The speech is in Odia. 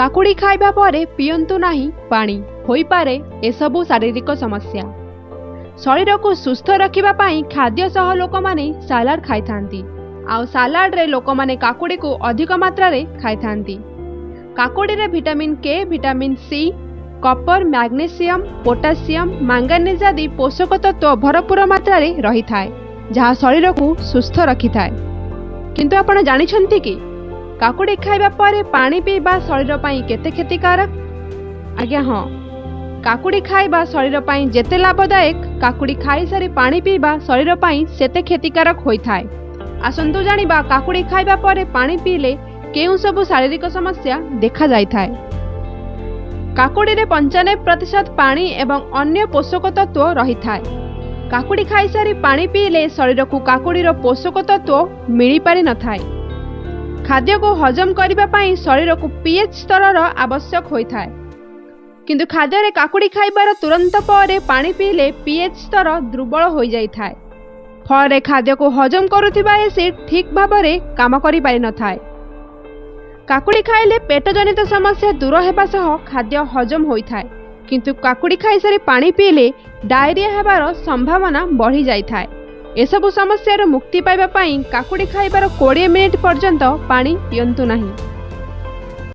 କାକୁଡ଼ି ଖାଇବା ପରେ ପିଅନ୍ତୁ ନାହିଁ ପାଣି, ହୋଇପାରେ ଏସବୁ ଶାରୀରିକ ସମସ୍ୟା। ଶରୀରକୁ ସୁସ୍ଥ ରଖିବା ପାଇଁ ଖାଦ୍ୟ ସହ ଲୋକମାନେ ସାଲାଡ ଖାଇଥାନ୍ତି, ଆଉ ସାଲାଡରେ ଲୋକମାନେ କାକୁଡ଼ିକୁ ଅଧିକ ମାତ୍ରାରେ ଖାଇଥାନ୍ତି। କାକୁଡ଼ିରେ vitamin K, vitamin C, copper, magnesium, potassium, manganese ଆଦି ପୋଷକ ତତ୍ତ୍ୱ ଭରପୁର ମାତ୍ରାରେ ରହିଥାଏ, ଯାହା ଶରୀରକୁ ସୁସ୍ଥ ରଖିଥାଏ। କିନ୍ତୁ ଆପଣ ଜାଣିଛନ୍ତି କି, କାକୁଡ଼ି ଖାଇବା ପରେ ପାଣି ପିଇବା ଶରୀର ପାଇଁ କେତେ କ୍ଷତିକାରକ? ଆଜ୍ଞା ହଁ, କାକୁଡ଼ି ଖାଇବା ଶରୀର ପାଇଁ ଯେତେ ଲାଭଦାୟକ, କାକୁଡ଼ି ଖାଇସାରି ପାଣି ପିଇବା ଶରୀର ପାଇଁ ସେତେ କ୍ଷତିକାରକ ହୋଇଥାଏ। ଆସନ୍ତୁ ଜାଣିବା, କାକୁଡ଼ି ଖାଇବା ପରେ ପାଣି ପିଇଲେ କେଉଁ ସବୁ ଶାରୀରିକ ସମସ୍ୟା ଦେଖାଯାଇଥାଏ। କାକୁଡ଼ିରେ 95% ପାଣି ଏବଂ ଅନ୍ୟ ପୋଷକ ତତ୍ତ୍ୱ ରହିଥାଏ। କାକୁଡ଼ି ଖାଇସାରି ପାଣି ପିଇଲେ ଶରୀରକୁ କାକୁଡ଼ିର ପୋଷକ ତତ୍ତ୍ୱ ମିଳିପାରିନଥାଏ। ଖାଦ୍ୟକୁ ହଜମ କରିବା ପାଇଁ ଶରୀରକୁ ପିଏଚ୍ ସ୍ତରର ଆବଶ୍ୟକ ହୋଇଥାଏ, କିନ୍ତୁ ଖାଦ୍ୟରେ କାକୁଡ଼ି ଖାଇବାର ତୁରନ୍ତ ପରେ ପାଣି ପିଇଲେ ପିଏଚ୍ ସ୍ତର ଦୁର୍ବଳ ହୋଇଯାଇଥାଏ। ଫଳରେ ଖାଦ୍ୟକୁ ହଜମ କରୁଥିବା ଏସିଡ୍ ଠିକ୍ ଭାବରେ କାମ କରିପାରିନଥାଏ। କାକୁଡ଼ି ଖାଇଲେ ପେଟଜନିତ ସମସ୍ୟା ଦୂର ହେବା ସହ ଖାଦ୍ୟ ହଜମ ହୋଇଥାଏ, କିନ୍ତୁ କାକୁଡ଼ି ଖାଇସାରି ପାଣି ପିଇଲେ ଡାଇରିଆ ହେବାର ସମ୍ଭାବନା ବଢ଼ିଯାଇଥାଏ। ଏସବୁ ସମସ୍ୟାରୁ ମୁକ୍ତି ପାଇବା ପାଇଁ କାକୁଡ଼ି ଖାଇବାର 20 ମିନିଟ୍ ପର୍ଯ୍ୟନ୍ତ ପାଣି ପିଅନ୍ତୁ ନାହିଁ।